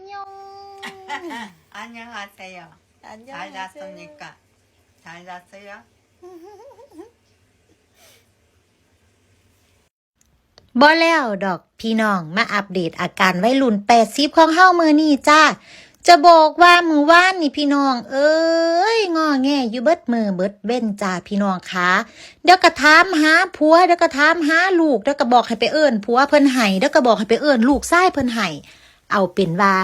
안녕하세요. 안녕하세요. 잘 잤습니까? 잘 잤어요? ບໍ່ແລ້ວດອກພີ່ນ້ອງ ມາອັບເດດອາການໄວລຸ້ນແປດສິບຂອງເຮົາມື້ນີ້ຈ້າ. ຈະບອກວ່າມື້ວານນີ້ພີ່ນ້ອງເອີຍ ງໍແງຢູ່ເບິດມື້ເບິດເວັນຈ້າພີ່ນ້ອງຂາ. ດຽວກໍຖາມຫາຜົວ ດຽວກໍຖາມຫາລູກ ດຽວກໍບອກໃຫ້ໄປເອີ້ນຜົວເພິ່ນໃຫ້ ດຽວກໍບອກໃຫ້ໄປເອີ້ນລູກຊາຍເພິ່ນໃຫ້. ເອົາເປັນວ່າ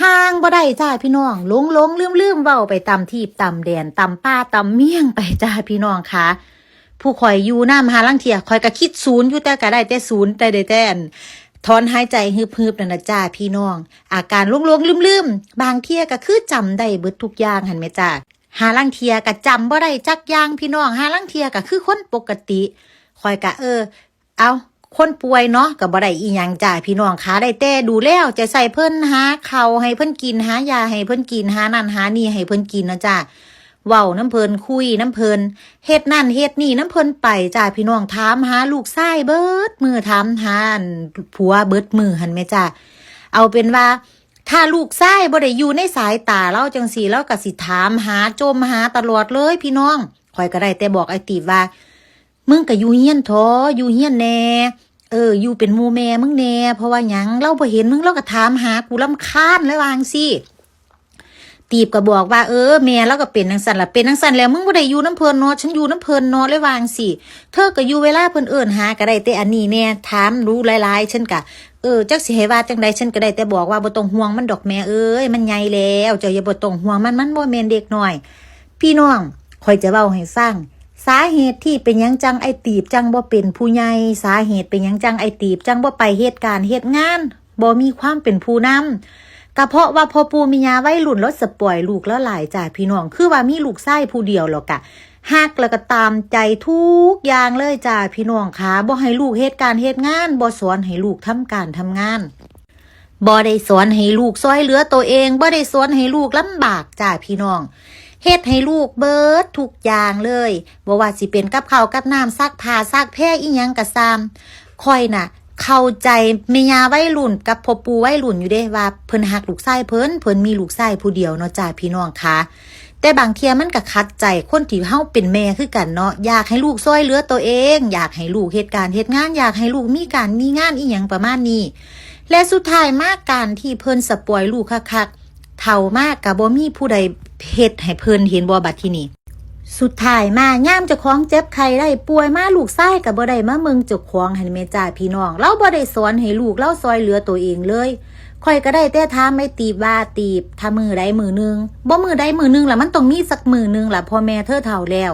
ຫ່າງບໍ່ໄດ້ຈ້າພີ່ນ້ອງ ຫຼົງໆລືມໆ ເວົ້າໄປຕາມທີບຕາມແດນ ຕາມປ່າຕາມເມຍງໄປຈ້າພີ່ນ້ອງຂາ. ຜູ້ຂ້ອຍຢູ່ນຳ ຫາລາງເທື່ອຂ້ອຍກໍຄິດສູນຢູ່ ແຕ່ກໍໄດ້ແຕ່ສູນ ແຕ່ໄດ້ແຕ່ອັນຖອນຫາຍໃຈຮຶບໆນັ້ນນະຈ້າພີ່ນ້ອງ. ອາການຫຼົງໆລືມໆ ບາງເທື່ອກໍຄືຈຳໄດ້ເບິດທຸກຢ່າງຫັ້ນແໝ່ຈ້າ. ຫາລາງເທື່ອກໍຈຳບໍ່ໄດ້ຈັກຢ່າງພີ່ນ້ອງ ຫາລາງເທື່ອກໍຄືຄົນປົກກະຕິ. ຂ້ອຍກໍ ເອີ ເອົ້າ ຄົນປ່ວຍເນາະ ກໍບໍ່ໄດ້ອີ່ຫຍັງຈ້າພີ່ນ້ອງຂາ ໄດ້ແຕ່ດູແລເອົາໃຈໃສ່ເພິ່ນ ຫາເຂົ້າໃຫ້ເພິ່ນກິນ ຫາຢາໃຫ້ເພິ່ນກິນ ຫານັ້ນຫານີ້ໃຫ້ເພິ່ນກິນເນາະຈ້າ. ເວົ້ານຳເພິ່ນ ຄຸຍນຳເພິ່ນ ເຮັດນັ້ນເຮັດນີ້ນຳເພິ່ນໄປຈ້າພີ່ນ້ອງ. ຖາມຫາລູກຊາຍເບິດມື້ ຖາມຫາ ອັນ ຜົວເບິດມື້ຫັ້ນແໝ່ຈ້າ. ເອົາເປັນວ່າ ຖ້າລູກຊາຍບໍ່ໄດ້ຢູ່ໃນສາຍຕາລາວຈັ່ງຊີ້ ລາວກໍຊິຖາມຫາ ຈົ່ມຫາຕະຫຼອດເລີຍພີ່ນ້ອງ. ຂ້ອຍກໍໄດ້ແຕ່ບອກອ້າຍຕີບວ່າ ມຶງກໍຢູ່ຮຽນເຖາະ ຢູ່ຮຽນແດ່ ເອີ ຢູ່ເປັນໝູ່ແມ່ມຶງແດ່. ເພາະວ່າຫຍັງ ລາວບໍ່ເຫັນມຶງ ລາວກໍຖາມຫາ ກູລຳຄານ ລະວ່າຈັ່ງຊີ້. ຕີບກໍບອກວ່າ ເອີ ແມ່ລາວກໍເປັນຈັ່ງຊັ້ນລະ ເປັນຈັ່ງຊັ້ນແລ້ວ ມຶງບໍ່ໄດ້ຢູ່ນຳເພິ່ນເນາະ ສັນຢູ່ນຳເພິ່ນເນາະ ລະວ່າຈັ່ງຊີ້. ເທີກໍຢູ່ເວລາເພິ່ນເອີ້ນຫາ ກໍໄດ້ແຕ່ອັນນີ້ແດ່ ຖາມດູຫຼາຍໆ ສັນກໍ ເອີ ຈັກຊິໃຫ້ວ່າຈັ່ງໃດ ສັນກໍໄດ້ແຕ່ບອກວ່າ ບໍ່ຕ້ອງຫ່ວງມັນດອກແມ່ເອີຍ ມັນໃຫຍ່ແລ້ວ ເຈົ້າຢ່າ ບໍ່ຕ້ອງຫ່ວງມັນ ມັນບໍ່ແມ່ນເດັກນ້ອຍ. ພີ່ນ້ອງ ຂ້ອຍຈະເວົ້າໃຫ້ຟັງ ສາເຫດທີ່ເປັນຫຍັງຈັ່ງອ້າຍຕີບຈັ່ງບໍ່ເປັນຜູ້ໃຫຍ່ ສາເຫດເປັນຫຍັງຈັ່ງອ້າຍຕີບຈັ່ງບໍ່ໄປເຮັດການເຮັດງານ ບໍ່ມີຄວາມເປັນຜູ້ນຳ ກະເພາະວ່າພໍ່ປູ່ແມ່ຍ່າໄວລຸ້ນລາວສະປອຍລູກລາວຫຼາຍຈ້າພີ່ນ້ອງ. ຄືວ່າມີລູກຊາຍຜູ້ດຽວ ແລ້ວກະຮັກ ແລ້ວກະຕາມໃຈທຸກຢ່າງເລີຍຈ້າພີ່ນ້ອງຂາ. ບໍ່ໃຫ້ລູກເຮັດການເຮັດງານ ບໍ່ສອນໃຫ້ລູກທຳການທຳງານ ບໍ່ໄດ້ສອນໃຫ້ລູກຊ່ອຍເຫຼືອໂຕເອງ ບໍ່ໄດ້ສອນໃຫ້ລູກລຳບາກຈ້າພີ່ນ້ອງ. ເຮັດໃຫ້ລູກເບິດທຸກຢ່າງເລີຍ ບໍ່ວ່າຊິເປັນກັບເຂົ້າກັບນ້ຳ ຊັກຜ້າຊັກແພ ອີ່ຫຍັງກະຊ່າງ. ຂ້ອຍນະເຂົ້າໃຈແມ່ຍ່າໄວລຸ້ນກັບພໍ່ປູ່ໄວລຸ້ນຢູ່ເດ້ ວ່າເພິ່ນຮັກລູກຊາຍເພິ່ນ ເພິ່ນມີລູກຊາຍຜູ້ດຽວເນາະຈ້າພີ່ນ້ອງຂາ. ແຕ່ບາງເທື່ອມັນກະຂັດໃຈຄົນທີ່ເຮົາເປັນແມ່ຄືກັນເນາະ ຢາກໃຫ້ລູກຊ່ອຍເຫຼືອໂຕເອງ ຢາກໃຫ້ລູກເຮັດການເຮັດງານ ຢາກໃຫ້ລູກມີການມີງານ ອີ່ຫຍັງປະມານນີ້. ແລະສຸດທ້າຍມາ ການທີ່ເພິ່ນສະປອຍລູກຄັກໆ ເຖົ້າມາກະບໍ່ມີຜູ້ໃດເຮັດໃຫ້ເພິ່ນ ເຫັນບໍ່ບັດທີນີ້. ສຸດທ້າຍມາ ຍາມເຈົ້າຂອງເຈັບໄຂ້ໄດ້ປ່ວຍມາ ລູກຊາຍກະບໍ່ໄດ້ມາເບິ່ງເຈົ້າຂອງຫັ້ນແມ່ນບໍ່ຈ້າພີ່ນ້ອງ. ລາວບໍ່ໄດ້ສອນໃຫ້ລູກລາວຊ່ອຍເຫຼືອໂຕເອງເລີຍ. ຂ້ອຍກະໄດ້ແຕ່ຖາມໄອ້ຕີບວ່າ ຕີບ ຖ້າມື້ໃດມື້ໜຶ່ງ ບໍ່ມື້ໃດມື້ໜຶ່ງລະ ມັນຕ້ອງມີສັກມື້ໜຶ່ງລະ ເພາະແມ່ເທີເຖົ້າແລ້ວ.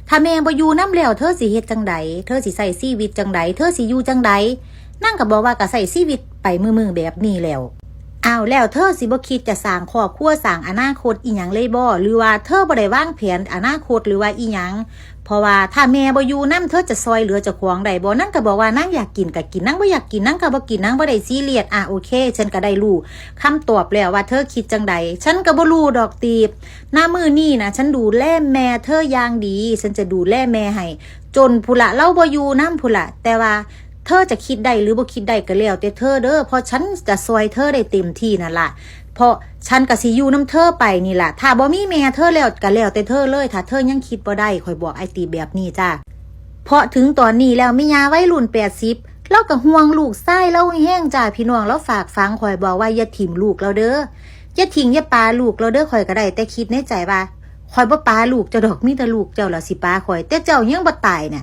ຖ້າແມ່ບໍ່ຢູ່ນຳແລ້ວ ເທີຊິເຮັດຈັ່ງໃດ? ເທີຊິໃຊ້ຊີວິດຈັ່ງໃດ? ເທີຊິຢູ່ຈັ່ງໃດ? ນາງກໍບອກວ່າ ກໍໃຊ້ຊີວິດໄປມື້ໆແບບນີ້ແລ້ວ. ອ້າວ ແລ້ວເທີຊິບໍ່ຄິດຈະສ້າງຄອບຄົວ ສ້າງອະນາຄົດອີ່ຫຍັງເລີຍບໍ່? ຫຼືວ່າເທີບໍ່ໄດ້ວາງແຜນອະນາຄົດ ຫຼືວ່າອີ່ຫຍັງ? ເພາະວ່າຖ້າແມ່ບໍ່ຢູ່ນຳ ເທີຈະຊ່ອຍເຫຼືອເຈົ້າຂອງໄດ້ບໍ່? ນາງກໍບອກວ່າ ນາງຢາກກິນກໍກິນ ນາງບໍ່ຢາກກິນ ນາງກໍບໍ່ກິນ ນາງບໍ່ໄດ້ຊີຣຽສ. ອາ ໂອເຄ ເຊິ່ນກໍໄດ້ຮູ້ຄຳຕອບແລ້ວວ່າເທີຄິດຈັ່ງໃດ. ເຊິ່ນກໍບໍ່ຮູ້ດອກ ຕີບ. ນະມື້ນີ້ນະ ເຊິ່ນດູແລແມ່ເທີຢ່າງດີ ເຊິ່ນຈະດູແລແມ່ໃຫ້ ຈົນພຸ້ນລະ ລາວບໍ່ຢູ່ນຳພຸ້ນລະ. ແຕ່ວ່າເທີຈະຄິດໄດ້ ຫຼື ບໍ່ຄິດໄດ້ກໍແລ້ວແຕ່ເທີເດີ ເພາະເຊິ່ນຈະຊ່ອຍເທີໄດ້ເຕັມທີ່ນັ້ນລະ ເພາະເຊິ່ນກໍຊິຢູ່ນຳເທີໄປນີ້ລະ. ຖ້າບໍ່ມີແມ່ເທີແລ້ວ ກໍແລ້ວແຕ່ເທີເລີຍ ຖ້າເທີຍັງຄິດບໍ່ໄດ້. ຂ້ອຍບອກອ້າຍຕີບແບບນີ້ຈ້າ. ເພາະເຖິງຕອນນີ້ແລ້ວ ແມ່ຍ່າໄວລຸ້ນແປດສິບ ລາວກໍຫ່ວງລູກຊາຍລາວແຮງຈ້າ ພີ່ນ້ອງ. ລາວຝາກຝັງຂ້ອຍບອກວ່າ ຢ່າຖິ້ມລູກລາວເດີ ຢ່າຖິ້ມຢ່າປະລູກລາວເດີ. ຂ້ອຍກໍໄດ້ແຕ່ຄິດໃນໃຈວ່າ ຂ້ອຍບໍ່ປະລູກເຈົ້າດອກ ມີແຕ່ລູກເຈົ້າລະຊິປະຂ້ອຍ ແຕ່ເຈົ້າຍັງບໍ່ຕາຍນະ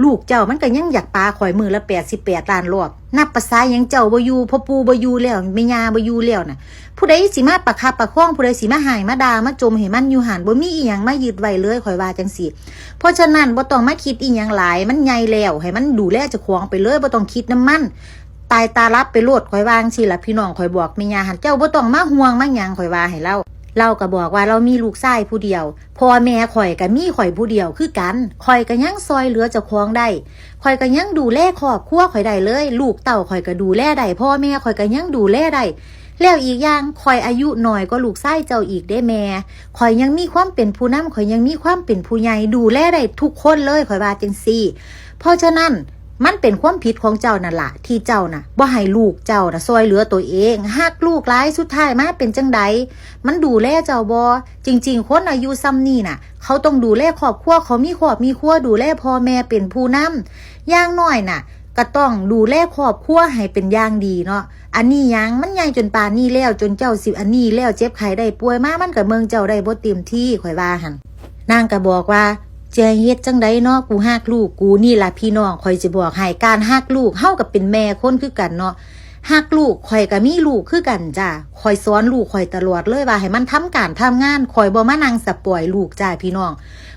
ລູກເຈົ້າມັນກໍຍັງຢາກປະຂ້ອຍມື້ລະແປດສິບແປດລ້ານລອບ. ນັບປະສາຫຍັງ ເຈົ້າບໍ່ຢູ່ ພໍ່ປູ່ບໍ່ຢູ່ແລ້ວ ແມ່ຍ່າບໍ່ຢູ່ແລ້ວນະ ຜູ້ໃດຊິມາປະຄັບປະຄອງ ຜູ້ໃດຊິມາຮ້າຍມາດ່າມາຈົ່ມໃຫ້ມັນຢູ່ຫັ້ນ? ບໍ່ມີອີ່ຫຍັງມາຍຶດໄວ້ເລີຍ ຂ້ອຍວ່າຈັ່ງຊີ້. ເພາະສະນັ້ນ ບໍ່ຕ້ອງມາຄິດອີ່ຫຍັງຫຼາຍ ມັນໃຫຍ່ແລ້ວ ໃຫ້ມັນດູແລເຈົ້າຂອງໄປເລີຍ ບໍ່ຕ້ອງຄິດນຳມັນ ຕາຍຕາຫຼັບໄປໂລດ. ຂ້ອຍວ່າຈັ່ງຊີ້ລະ ພີ່ນ້ອງ. ຂ້ອຍບອກແມ່ຍ່າຫັ້ນ ເຈົ້າບໍ່ຕ້ອງມາຫ່ວງມາຫຍັງ ຂ້ອຍວ່າໃຫ້ລາວ. ລາວກໍບອກວ່າລາວມີລູກຊາຍຜູ້ດຽວ ພໍ່ແມ່ຂ້ອຍກໍມີຂ້ອຍຜູ້ດຽວຄືກັນ ຂ້ອຍກໍຍັງຊ່ອຍເຫຼືອເຈົ້າຂອງໄດ້ ຂ້ອຍກໍຍັງດູແລຄອບຄົວຂ້ອຍໄດ້ເລີຍ ລູກເຕົ້າຂ້ອຍກໍດູແລໄດ້ ພໍ່ແມ່ຂ້ອຍກໍຍັງດູແລໄດ້. ແລ້ວອີກຢ່າງ ຂ້ອຍອາຍຸນ້ອຍກວ່າລູກຊາຍເຈົ້າອີກເດ້ແມ່ ຂ້ອຍຍັງມີຄວາມເປັນຜູ້ນຳ ຂ້ອຍຍັງມີຄວາມເປັນຜູ້ໃຫຍ່ ດູແລໄດ້ທຸກຄົນເລີຍ ຂ້ອຍວ່າຈັ່ງຊີ້. ເພາະສະນັ້ນ ມັນເປັນຄວາມຜິດຂອງເຈົ້ານັ້ນລະ ທີ່ເຈົ້ານະບໍ່ໃຫ້ລູກເຈົ້ານະຊ່ອຍເຫຼືອໂຕເອງ. ຮັກລູກຫຼາຍ ສຸດທ້າຍມາເປັນຈັ່ງໃດ? ມັນດູແລເຈົ້າບໍ່? ຈິງໆ ຄົນອາຍຸຊ່ຳນີ້ນະ ເຂົາຕ້ອງດູແລຄອບຄົວ, ເຂົາມີຄອບມີຄົວ ດູແລພໍ່ແມ່ ເປັນຜູ້ນຳ. ຢ່າງໜ້ອຍນະ ກໍຕ້ອງດູແລຄອບຄົວໃຫ້ເປັນຢ່າງດີເນາະ. ອັນນີ້ຫຍັງ ມັນໃຫຍ່ຈົນປານນີ້ແລ້ວ ຈົນເຈົ້າຊິອັນນີ້ແລ້ວ ເຈັບໄຂ້ໄດ້ປ່ວຍມາ ມັນກໍເບິ່ງເຈົ້າໄດ້ບໍ່ເຕັມທີ່ ຂ້ອຍວ່າຫັ້ນ. ນາງກໍບອກວ່າ ຈະໃຫ້ເຮັດຈັ່ງໃດເນາະ ກູຮັກລູກກູນີ້ລະພີ່ນ້ອງ. ຂ້ອຍຊິບອກໃຫ້ ການຮັກລູກ ເຮົາກໍເປັນແມ່ຄົນຄືກັນເນາະ. ຮັກລູກ ຂ້ອຍກໍມີລູກຄືກັນຈ້າ. ຂ້ອຍສອນລູກຂ້ອຍຕະຫຼອດເລີຍວ່າໃຫ້ມັນທຳການທຳງານ. ຂ້ອຍບໍ່ມານັ່ງສະປອຍລູກຈ້າພີ່ນ້ອງ.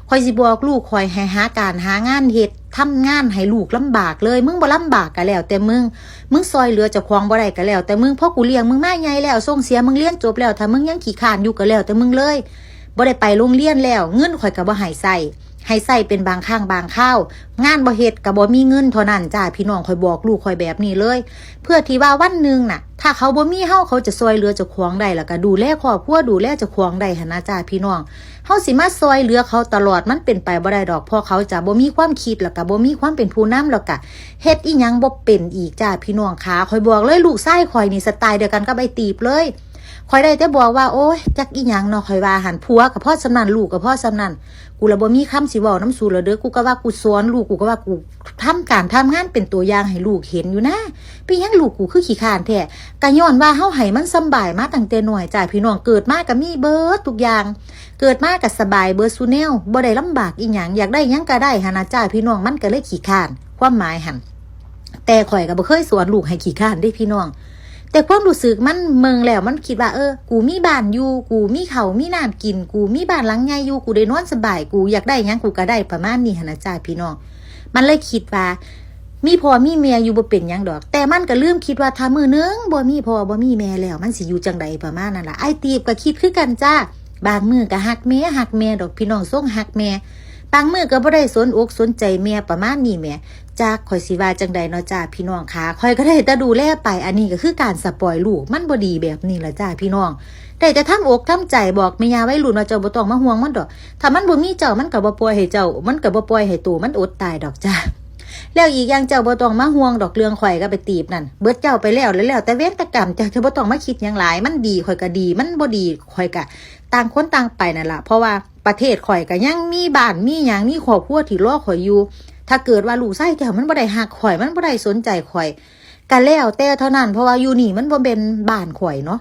ຂ້ອຍຊິບອກລູກຂ້ອຍໃຫ້ຫາການຫາງານເຮັດ ທຳງານໃຫ້ລູກລຳບາກເລີຍ. ມຶງບໍ່ລຳບາກກໍແລ້ວແຕ່ມຶງ, ມຶງຊ່ອຍເຫຼືອເຈົ້າຂອງບໍ່ໄດ້ກໍແລ້ວແຕ່ມຶງ. ເພາະກູລ້ຽງມຶງມາໃຫຍ່ແລ້ວ ສົ່ງເສຍມຶງຮຽນຈົບແລ້ວ, ຖ້າມຶງຍັງຂີ້ຄ້ານຢູ່ກໍແລ້ວແຕ່ມຶງເລີຍ. ບໍ່ໄດ້ໄປໂຮງຮຽນແລ້ວ ເງິນຂ້ອຍກໍບໍ່ໃຫ້ໃຊ້, ໃຫ້ໃຊ້ເປັນບາງຄັ້ງບາງຄາວ. ງານບໍ່ເຮັດກໍບໍ່ມີເງິນເທົ່ານັ້ນຈ້າພີ່ນ້ອງ. ຂ້ອຍບອກລູກຂ້ອຍແບບນີ້ເລີຍ ເພື່ອທີ່ວ່າວັນໜຶ່ງນະ ຖ້າເຂົາບໍ່ມີເຮົາ ເຂົາຈະຊ່ອຍເຫຼືອເຈົ້າຂອງໄດ້ ແລ້ວກໍດູແລຄອບຄົວ ດູແລເຈົ້າຂອງໄດ້ຫັ້ນນະຈ້າພີ່ນ້ອງ. ເຮົາຊິມາຊ່ອຍເຫຼືອເຂົາຕະຫຼອດ ມັນເປັນໄປບໍ່ໄດ້ດອກ ເພາະເຂົາຈະບໍ່ມີຄວາມຄິດ ແລ້ວກໍບໍ່ມີຄວາມເປັນຜູ້ນຳ ແລ້ວກໍເຮັດອີ່ຫຍັງບໍ່ເປັນອີກຈ້າພີ່ນ້ອງຂາ. ຂ້ອຍບອກເລີຍ ລູກຊາຍຂ້ອຍນີ້ສະໄຕດຽວກັນກັບໄອ້ຕີບເລີຍ. ຂ້ອຍໄດ້ແຕ່ບອກວ່າ ໂອ້ຍ ຈັກອີ່ຫຍັງເນາະ ຂ້ອຍວ່າຫັ້ນ. ຜົວກໍພໍສ່ຳນັ້ນ ລູກກໍພໍສ່ຳນັ້ນ. ກູລະບໍ່ມີຄຳຊິເວົ້ານຳສູລະເດີ. ກູກໍວ່າກູສອນລູກ ກູກໍວ່າກູ ທຳການທຳງານເປັນຕົວຢ່າງໃຫ້ລູກເຫັນຢູ່ນະ. ເປັນຫຍັງລູກກູຄືຂີ້ຄ້ານແທ້? ກະຍ້ອນວ່າເຮົາໃຫ້ມັນສຳບາຍມາຕັ້ງແຕ່ນ້ອຍຈ້າພີ່ນ້ອງ. ເກີດມາກະມີເບິດທຸກຢ່າງ, ເກີດມາກະສະບາຍເບິດສູ່ແນວ, ບໍ່ໄດ້ລຳບາກອີ່ຫຍັງ, ຢາກໄດ້ຫຍັງກະໄດ້ຫັ້ນນະຈ້າພີ່ນ້ອງ. ມັນກະເລີຍຂີ້ຄ້ານ, ຄວາມໝາຍຫັ້ນ. ແຕ່ຂ້ອຍກະບໍ່ເຄີຍສອນລູກໃຫ້ຂີ້ຄ້ານເດ້ພີ່ນ້ອງ. ແຕ່ຄວາມຮູ້ສຶກມັນເບິ່ງແລ້ວ ມັນຄິດວ່າ ເອີ ກູມີບ້ານຢູ່, ກູມີເຂົ້າມີນ້ຳກິນ, ກູມີບ້ານຫຼັງໃຫຍ່ຢູ່, ກູໄດ້ນອນສະບາຍ, ກູຢາກໄດ້ຫຍັງກູກະໄດ້ ປະມານນີ້ຫັ້ນນະຈ້າພີ່ນ້ອງ. ມັນເລີຍຄິດວ່າ ມີພໍ່ມີແມ່ຢູ່ບໍ່ເປັນຫຍັງດອກ, ແຕ່ມັນກໍລືມຄິດວ່າ ຖ້າມື້ໜຶ່ງບໍ່ມີພໍ່ບໍ່ມີແມ່ແລ້ວ ມັນຊິຢູ່ຈັ່ງໃດ ປະມານນັ້ນລະ. ອ້າຍຕີບກໍຄິດຄືກັນຈ້າ, ບາງມື້ກໍຮັກແມ່ ຮັກແມ່ດອກ ພີ່ນ້ອງ ຊົງຮັກແມ່, ບາງມື້ກໍບໍ່ໄດ້ສົນອົກສົນໃຈແມ່ ປະມານນີ້ແໝ. ຈັກຂ້ອຍຊິວ່າຈັ່ງໃດເນາະຈ້າ ພີ່ນ້ອງຂາ, ຂ້ອຍກໍໄດ້ແຕ່ດູແລໄປ. ອັນນີ້ກໍຄືການສະປອຍລູກ, ມັນບໍ່ດີແບບນີ້ລະຈ້າ ພີ່ນ້ອງ. ໄດ້ແຕ່ທຳອົກທຳໃຈ ບອກແມ່ຍ່າໄວລຸ້ນວ່າ ເຈົ້າບໍ່ຕ້ອງມາຫ່ວງມັນດອກ, ຖ້າມັນບໍ່ມີເຈົ້າ ມັນກໍບໍ່ປ່ອຍໃຫ້ເຈົ້າ, ມັນກໍບໍ່ປ່ອຍໃຫ້ໂຕມັນອົດຕາຍດອກຈ້າ. ແລ້ວອີກຢ່າງເຈົ້າບໍ່ຕ້ອງມາຫ່ວງດອກເລື່ອງຂ້ອຍກັບໄອ້ຕີບນັ້ນ, ເບິດເຈົ້າໄປແລ້ວ ແລ້ວແຕ່ເວນແຕ່ກຳເຈົ້າ, ເຈົ້າບໍ່ຕ້ອງມາຄິດຫຍັງຫຼາຍ. ມັນດີຂ້ອຍກໍດີ, ມັນບໍ່ດີຂ້ອຍກໍ ຕ່າງຄົນຕ່າງໄປນັ້ນລະ, ເພາະວ່າປະເທດຂ້ອຍກໍຍັງມີບ້ານມີຫຍັງ, ມີຄອບຄົວທີ່ລໍຂ້ອຍຢູ່. ຖ້າເກີດວ່າລູກຊາຍເຈົ້າມັນບໍ່ໄດ້ຮັກຂ້ອຍ, ມັນບໍ່ໄດ້ສົນໃຈຂ້ອຍ ກໍແລ້ວແຕ່ເທົ່ານັ້ນ, ເພາະວ່າຢູ່ນີ້ມັນບໍ່ແມ່ນບ້ານຂ້ອຍເນາະ.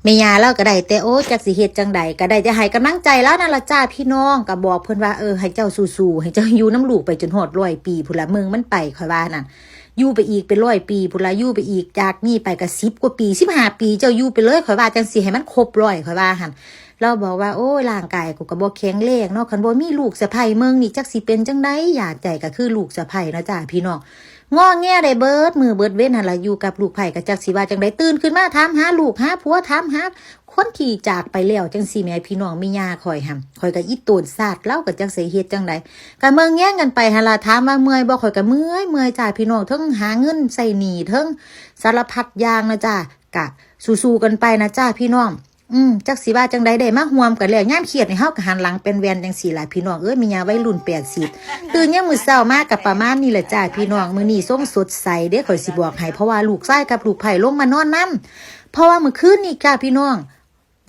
ແມ່ຍ່າລາວກໍໄດ້ແຕ່ ໂອ້ ຈັກຊິເຮັດຈັ່ງໃດ, ກໍໄດ້ແຕ່ໃຫ້ກຳລັງໃຈລາວນັ້ນລະຈ້າ ພີ່ນ້ອງ. ກໍບອກເພິ່ນວ່າ ເອີ ໃຫ້ເຈົ້າສູ້ໆ, ໃຫ້ເຈົ້າຢູ່ນຳລູກໄປຈົນຮອດຮ້ອຍປີພຸ້ນລະ, ເບິ່ງມັນໄປ, ຂ້ອຍວ່ານັ້ນ. ຢູ່ໄປອີກເປັນຮ້ອຍປີພຸ້ນລະ, ຢູ່ໄປອີກຈາກນີ້ໄປກໍສິບກວ່າປີ ສິບຫ້າປີ ເຈົ້າຢູ່ໄປເລີຍ, ຂ້ອຍວ່າຈັ່ງຊີ້ ໃຫ້ມັນຄົບຮ້ອຍ ຂ້ອຍວ່າຫັ້ນ. ລາວບອກວ່າ ໂອ້ຍ ຮ່າງກາຍກູກໍບໍ່ແຂງແຮງເນາະ, ຄັນບໍ່ມີລູກສະໃພ້ເບິ່ງນີ້ ຈັກຊິເປັນຈັ່ງໃດ. ຢາກໃຈກໍຄືລູກສະໃພ້ເນາະຈ້າ ພີ່ນ້ອງ, ງໍແງໄດ້ເບິດມື້ເບິດເວັນຫັ້ນລະ. ຢູ່ກັບລູກໃພ້ກໍຈັກຊິວ່າຈັ່ງໃດ, ຕື່ນຂຶ້ນມາຖາມຫາລູກຫາຜົວ, ຖາມຫາ ຄົນທີ່ຈາກໄປແລ້ວຈັ່ງຊີ້ແໝ ພີ່ນ້ອງ. ແມ່ຍ່າຂ້ອຍຫັ້ນ ຂ້ອຍກໍອີໂຕນຊາດ, ລາວກໍຈັກຊິເຮັດຈັ່ງໃດ, ກໍເບິ່ງແຍງກັນໄປຫັ້ນລະ. ຖາມວ່າເມື່ອຍບໍ່? ຂ້ອຍກໍເມື່ອຍ, ເມື່ອຍຈ້າ ພີ່ນ້ອງ, ເທິງຫາເງິນໃຊ້ໜີ້, ເທິງສາລະພັດຢ່າງນະຈ້າ. ກະສູ້ໆກັນໄປນະຈ້າ ພີ່ນ້ອງ. ອືມ ຈັກຊິວ່າຈັ່ງໃດ, ໄດ້ມາຮ່ວມກັນແລ້ວ, ຍາມຄຽດນີ້ ເຮົາກໍຫັນຫຼັງແປ່ນແວ່ນຈັ່ງຊີ້ລະ ພີ່ນ້ອງເອີຍ. ແມ່ຍ່າໄວລຸ້ນແປດສິບ, ຕື່ນຍາມມື້ເຊົ້າມາກໍປະມານນີ້ລະຈ້າ ພີ່ນ້ອງ. ມື້ນີ້ຊົງສົດໃສເດ້ ຂ້ອຍຊິບອກໃຫ້, ເພາະວ່າລູກຊາຍກັບລູກໃພ້ລົງມານອນນຳ. ເພາະວ່າມື້ຄືນນີ້ຈ້າ ພີ່ນ້ອງ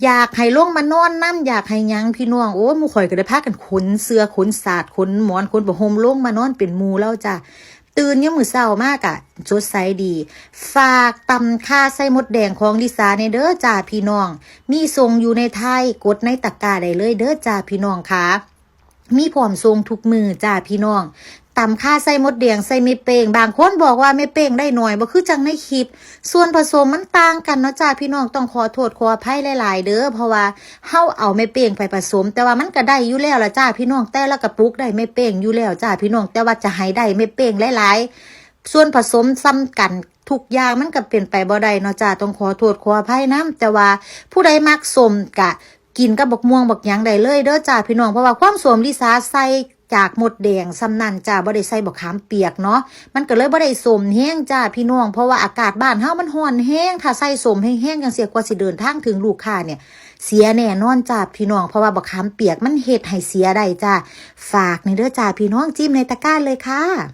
ຢາກໃຫ້ລົງມານອນນຳ, ຢາກໃຫ້ຫຍັງ ພີ່ນ້ອງ. ໂອ້ຍ ໝູ່ຂ້ອຍກໍໄດ້ພາກັນຂົນເສື່ອ ຂົນສາດ ຂົນໝອນ ຂົນຜ້າຫົ່ມລົງມານອນເປັນໝູ່ລາວຈ້າ. ຕື່ນຍາມມື້ເຊົ້າມາກະສົດໃສດີ. ຝາກຕຳຂ່າໃສ່ມົດແດງຂອງລິສາແດ່ເດີຈ້າ ພີ່ນ້ອງ. ມີສົ່ງຢູ່ໃນໄທ, ກົດໃນຕະກາໄດ້ເລີຍເດີຈ້າ ພີ່ນ້ອງຂາ. ມີພ້ອມສົ່ງທຸກມື້ຈ້າ ພີ່ນ້ອງ. ຕຳຂ່າໃສ່ມົດແດງ ໃສ່ແມ່ເປ້ງ. ບາງຄົນບອກວ່າແມ່ເປ້ງໄດ້ໜ້ອຍ, ບໍ່ຄືຈັ່ງໃນຄລິບ. ສ່ວນຜະສົມມັນຕ່າງກັນເນາະຈ້າ ພີ່ນ້ອງ, ຕ້ອງຂໍໂທດຂໍອະໄພຫຼາຍໆເດີ, ເພາະວ່າເຮົາເອົາແມ່ເປ້ງໄປຜະສົມ, ແຕ່ວ່າມັນກໍໄດ້ຢູ່ແລ້ວລະຈ້າ ພີ່ນ້ອງ. ແຕ່ລະກະປຸກໄດ້ແມ່ເປ້ງຢູ່ແລ້ວຈ້າ ພີ່ນ້ອງ, ແຕ່ວ່າຈະໃຫ້ໄດ້ແມ່ເປ້ງຫຼາຍໆ. ສ່ວນຜະສົມສ່ຳກັນທຸກຢ່າງ ມັນກໍເປັນໄປບໍ່ໄດ້ເນາະຈ້າ, ຕ້ອງຂໍໂທດຂໍອະໄພນຳ. ແຕ່ວ່າຜູ້ໃດມັກສົ້ມກະ ກິນກັບບັກມ່ວງບັກຫຍັງໄດ້ເລີຍເດີຈ້າ ພີ່ນ້ອງ, ເພາະວ່າຄວາມສົ້ມລິສາໃສ່ຈາກມົດແດງສ່ຳນັ້ນຈ້າ, ບໍ່ໄດ້ໃສ່ບັກຂາມປຽກເນາະ, ມັນກໍເລີຍບໍ່ໄດ້ສົ້ມແຮງຈ້າ ພີ່ນ້ອງ. ເພາະວ່າອາກາດບ້ານເຮົາມັນຮ້ອນແຮງ, ຖ້າໃສ່ສົ້ມແຮງໆ ຈັ່ງຊີ້ ກວ່າຊິເດີນທາງເຖິງລູກຄ້ານີ້ ເສຍແນ່ນອນຈ້າ ພີ່ນ້ອງ, ເພາະວ່າບັກຂາມປຽກມັນເຮັດໃຫ້ເສຍໄດ້ຈ້າ. ຝາກແດ່ເດີຈ້າ ພີ່ນ້ອງ, ຈິ້ມໃນຕະກາເລີຍຄ່ະ.